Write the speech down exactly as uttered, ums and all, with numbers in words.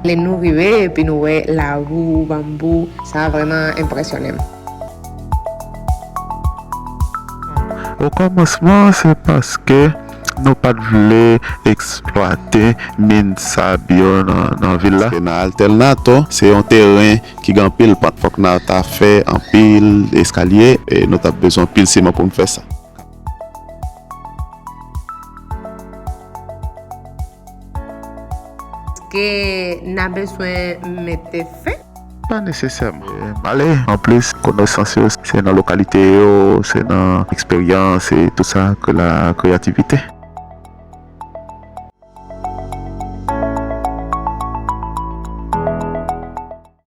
Lè nou rive epi nou wè lawou, banbou, sa vrèman enpresyonnen m. Okòmansman, se paske nou pa t vle eksplwate min sab yo nan, nan vil la. Paske nan Alternate, se yon teren ki gen anpil pant. Fòk n ta fè anpil eskalye, e nou t ap bezwen anpil siman pou n fè sa. Èske n a bezwen mete fen? Pa nesesèman. E, m ale, anplis, konesans yo, se nan lokalite yo, se nan eksperyans e tout sa, ke la kreyativite.